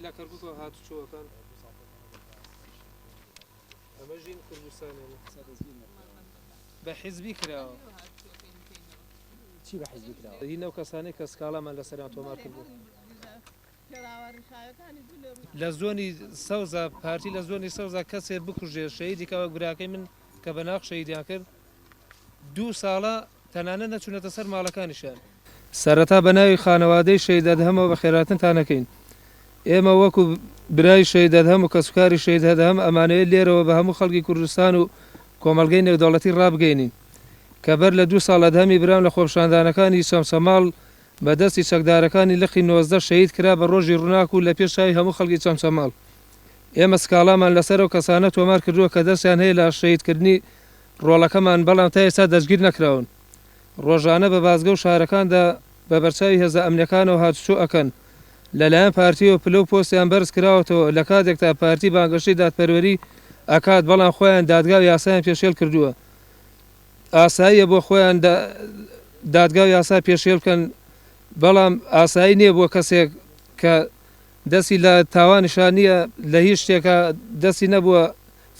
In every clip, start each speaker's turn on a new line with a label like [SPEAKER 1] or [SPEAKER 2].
[SPEAKER 1] لە کەرکوکەوە هاتوچۆ ئەکەن. ئەمە ژین کوردستانێنە بە حیزبی کراوە.
[SPEAKER 2] چی بە حیزبی کراوە؟
[SPEAKER 1] هی ئەو کەسانەی کە سکاڵامان لەسەریان تۆمار کردووە. لە زۆنی سەوزا پارتی لە زۆنی سەوزا کەسێ بکوژێ شەهیدی کە وەک براکەی من کە بە ناق شەهیدیان کرد دوو ساڵە تەنانەت نەچوونەتە سەر ماڵەکانیشیان. سەرەتا بە ناوی خانەوادەی شەهید ئەدهەمەوە بەخێرهاتنتان ئەکەین. ئێمە وەکو برای شەهید ئەدهەم و کەسوکاری شەهید ئەدهەم ئەمانەوێت لێرەوە بە هەموو خەڵکی کوردستان و کۆمەڵگەی نێودەوڵەتی ڕابگەینین کە بەر لە دوو ساڵ ئەدهەمی برام لە خۆپیشاندانەکانی چەمچەماڵ بە دەستی چەکدارەکانی لقی 19 شەهید کرا بە ڕۆژی ڕووناک و لە پێش چاوی هەموو خەڵکی چەمچەماڵ. ئێمە سکاڵامان لەسەر ئەو کەسانە تۆمار کردووە کە دەستیان هەیە لە شەهیدکردنی ڕۆڵەکەمان بەڵام تا ئێستا دەستگیر نەکراون. ڕۆژانە بە بازگە و شارەکاندا بە بەرچاوی هێزە ئەمنیەکانەوە هاتوچۆ ئەکەن، لەلایەن پارتیەوە پلە و پۆستیان بەرز کراوەتەوە، لە کاتێکدا پارتی بانگەشەی دادپەروەری ئەکات بەڵام خۆیان دادگا و یاسایان پێشێل کردووە. ئاساییە بۆ خۆیان دادگا و یاسا پێشێل بکەن بەڵام ئاسایی نییە بۆ کەسێک کە دەستی لە تاوانیشا نییە لە هیچ شتێکا دەستی نەبووە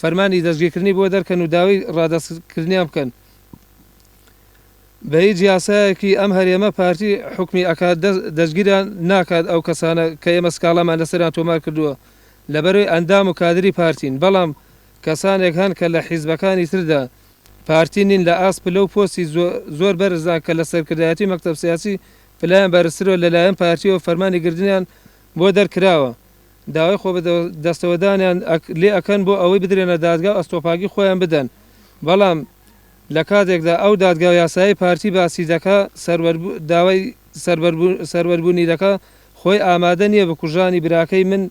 [SPEAKER 1] فەرمانی دەستگیرکردنی بۆ دەرکەن و داوای ڕادەستکردنیان بکەن. بە هیچ یاسایەکی ئەم هەرێمە پارتی حوکمی ئەکات دەستگیریان ناکات ئەو کەسانە کە ئێمە سکاڵامان لەسەریان تۆمار کردووە لەبەرئەوەی ئەندام و کادری پارتین بەڵام کەسانێک هەن کە لە حیزبەکانی تردا پارتی نین لە ئاست پلە و پۆستی زۆر بەرزدان کە لە سەرکردایەتی مەکتەب سیاسی پلەیان بەرزترە لەلایەن پارتیەوە فەرمانی گردنیان بۆ دەرکراوە داوای خۆبەدەستەوەدانیان لێ ئەکەن بۆ ئەوەی بدرێنە دادگا و ئەستۆپاکی خۆیان بدەن بەڵام لە کاتێکدا ئەو دادگا و یاسایەی پارتی باسی دەکا سەروەر داوای سەروەربوونی دەکا خۆی ئامادە نییە بکوژانی براکەی من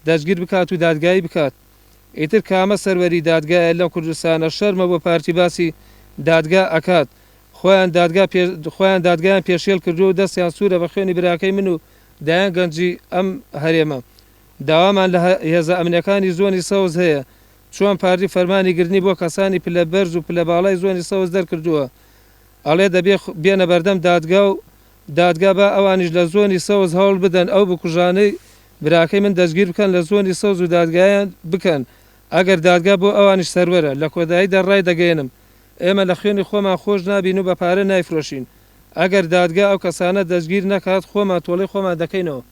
[SPEAKER 1] دەستگیر بکات و دادگایی بکات ئیتر کامە سەروەری دادگایە لەم کوردستانە شەرمە بۆ پارتی باسی دادگا ئەکات خۆیان دادگا خۆیان دادگایان پێشێل کردووە و دەستیان سوورە بە خوێنی براکەی من و دەیان گەنجی ئەم هەرێمە. داوامان لە هێزە ئەمنیەکانی زۆنی سەوز هەیە چۆن پارتی فەرمانی گرتنی بۆ کەسانی پلە بەرز و پلە باڵای زۆنی سەوز دەرکردووە ئەڵێ دەبێ بێنە بەردەم دادگا و دادگا با ئەوانیش لە زۆنی سەوز هەوڵ بدەن ئەو بکوژانەی براکەی من دەستگیر بکەن لە زۆنی سەوز و دادگایان بکەن ئەگەر دادگا بۆ ئەوانیش سەروەرە. لە کۆتاییدا ڕایدەگەیەنم ئێمە لە خوێنی خۆمان خۆش نابین و بە پارە نایفرۆشین. ئەگەر دادگا ئەو کەسانە دەستگیر نەکات خۆمان تۆڵەی خۆمان دەکەینەوە.